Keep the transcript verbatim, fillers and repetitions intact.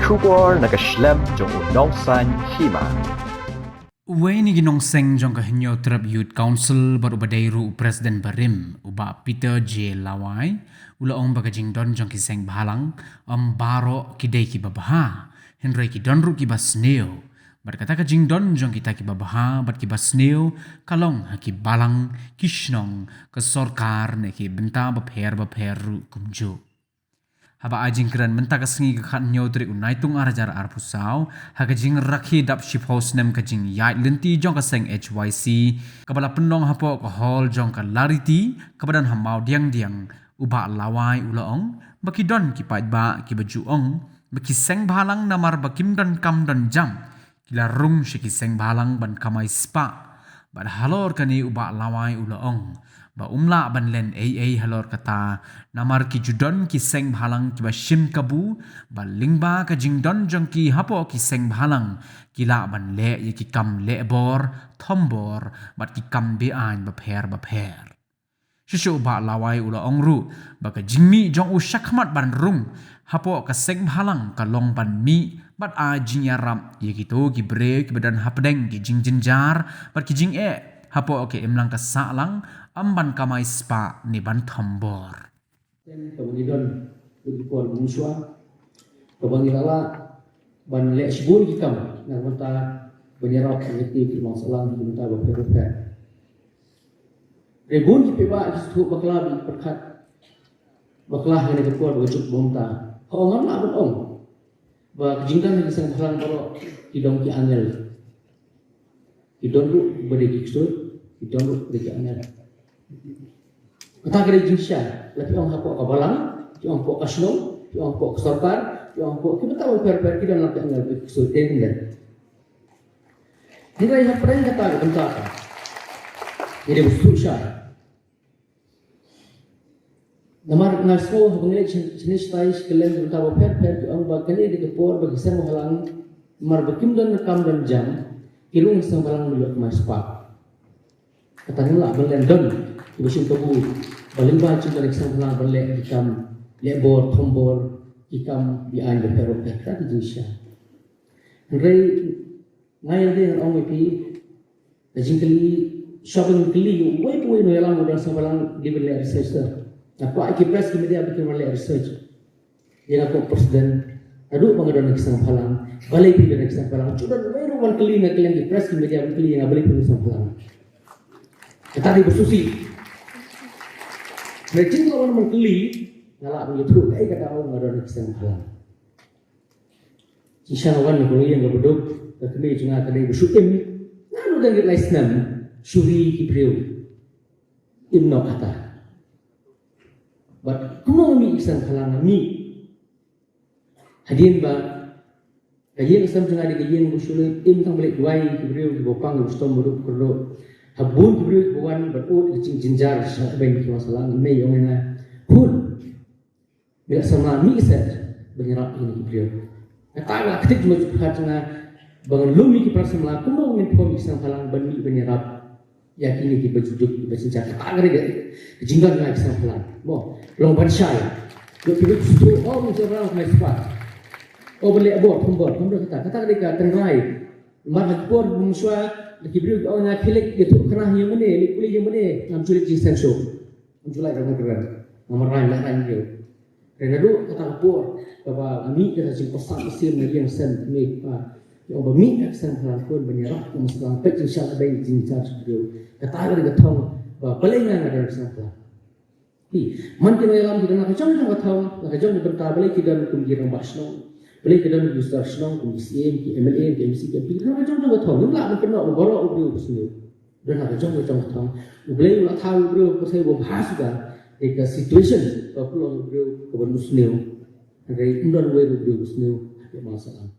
Khubor na ka shlem jong u nongsaiñ hima. Uwei na ki nongseng jong ka Hynñiewtrep Youth Council bad uba dei ruh u President barim, u Bah Peter J Lawai, u la ong ba ka jingdon jong ki seng bhalang ym baroh ki dei kiba bha, hynrei ki don ruh kiba sniew. Bad kata ka jingdon jong kita kiba bha bad kiba sniew ka long ha ki balang, ki shnong, ka sorkar ne ki bynta bapher bapher ruh kumjuh. Haba ai jingkren mynta ka sngi ka khathynñiew tarik u Naitung ar hajar arphew saw, ha ka jingrakhe dap shiphew snem ka jingïaid lynti jong ka seng H Y C, kaba la pynlong hapoh ka hall jong ka Lariti kaba don ha Mawdiangdiang, u Bah Lawai u la ong ba ki don ki paidbah kiba ju ong ba ki seng bhalang namar ba kim don kam don jam, ki la rung sha ki seng bhalang ban kamai spah. Bad halor kane u Bah Lawai u la ong ba um lah ban len ei ei halor kata, namar ki ju don ki seng bhalang kiba shim kabu, ba lyngba ka jingdon jong ki hapoh ki seng bhalang, ki lah ban leh ïa ki kam lehbor, thombor bad ki kam be-aiñ bapher bapher. Shuh shuh u Bah Lawai u la ong ruh ba ka jingmih jong u shakhmat ban rung hapoh ka seng bhalang ka long ban mih bad ai jingïarap ïa kito ki briew kiba don hapdeng ki jingjynjar bad ki jingeh hapoh ka imlang ka sahlang, ym ban kamai spah ne ban thombor. Tem kaba ngi don, bad ki por mynshuwa kaba ngi la lah ban leh shibun ki kam na ka bynta ban ïarap ïa kito ki imlang sahlang na ka bynta bapher bapher. Hynrei bun ki paidbah ki sngewthuh bakla, ba ki pyrkhat bakla ha kane ka por ba ka juk ba mynta. Hooid, ngam lah ban ong ba ka jingdon ha ki seng bhalang baroh ki don ki angel. Ki don ruh ba dei ki ksuid, ki don ruh ba dei ki angel. Kata ka dei jingshisha, la phi ong hapoh ka balang, phi ong hapoh ka shnong, phi ong hapoh ka sorkar, phi ong hapoh ki bynta bapher bapher, ki don la ki angel, ki ksuid, ki angel. Hynrei hapdeng kata ka bynta ka, ngi dei ba sngewsih. Namar nga sngew haba ngi leit shane shatai sha kylleng ki bynta bapher bapher, ki ong ba kane dei ka por ba ki seng bhalang, namar ba kim don kam don jam, ki rung seng bhalang ban ïoh kamai spah. Kata ngim lah ban len, don kiba shim kabu ba lyngba jong ka seng bhalang ban leh ki kam lehbor thombor, ki kam be-aiñ bapher bapher, kata ka jingshisha. Hynrei nga ïa dei ngan ong ïa phi, ka jingkylli, shuwa ban kylli uwei pa uwei nongïalam u don seng bhalang, dei ban leh research. Nga kwah ïa ki press ki media ba kin wan leh research ïa nga kum president, naduh ba nga don ki seng bhalang, balei phi don ki seng bhalang. Shu don uwei ruh ban kylli na kylleng ki press ki media ban kylli ïa nga balei phi don ki seng bhalang. Kata dei ba sngewsih. Hynrei jin ba wan ban kylli, nga lah ban ïathuh kaei kata ba nga don ki seng bhalang. Jingshisha nga wan na ka ïing kaba duk, ka kmie jong nga ka dei ba shu im. Nga nud dang lai snem, shu ri ki briew. Im noh kata. Bad kumno nga mih ki seng bhalang, nga mih hadien ba ka ïing ka sem jong nga dei ka ïing ba shu im, tang ba leit duwai ki briew kiba pang, kiba shitom, ba duk, ba kyrduh. Ha bun ki briew kiba wan bad ud ki jingjynjar sha beiñ ki imlang sahlang, mei ong ïa nga, Khun, me lah samla mih seh ban ïarap ïa kine ki briew. Kata ka la ktik jingmut jingpyrkhat jong nga ba ngan lum ïa ki para samla, kumno ngin phong ïa ki seng bhalang ban mih ban ïarap ïa kine kiba ju duk, kiba jynjar. Kata ka dei ka jingdon jong nga ïa ki seng bhalang. Mo, long ban shai. Ïoh ki briew ki shu ong seng bhalang kamai spah. O ban leh bor, thombor, thombor, kata, kata ka dei ka tynrai. Namar ha ki por mynshuwa, da ki briew ki ong ïa nga, phi leit ïathuh khana ha ïing mane, leit pule ïing mane, ngam ju leit jingsngewsih. Ngam ju lait, ngam kren, ngam marwei, lait rang briew. Hynrei naduh kata ka por kaba nga mih kata jingpyrsad mynsiem na ïing sem, mih, ah, ïa ba mih ka seng bhalang, khun, ban ïarap ïa ka seng bhalang, peit jingshisha ka dei jingshah briew. Kata ka dei ka thong ba balei nga nga don ka seng bhalang. Hi, man ki nongïalam ki don la ka jong jong ka thong, la ka jong ka bynta, balei ki don kum ki rangbah shnong, balei ki don ki sordar shnong, kum ki C M, ki M L A, ki M C, ki M P, ki don la ka jong jong ka thong. Ngim lah ban kynnoh ba baroh u briew ba sniew. Don la ka jong ka jong ka thong. U Blei u la thaw u briew ba sniew ba bha suda, ïa ka situation ba pynlong u briew kaba sniew. Hynrei ym don uwei u briew ba sniew ha ka imlang sahlang.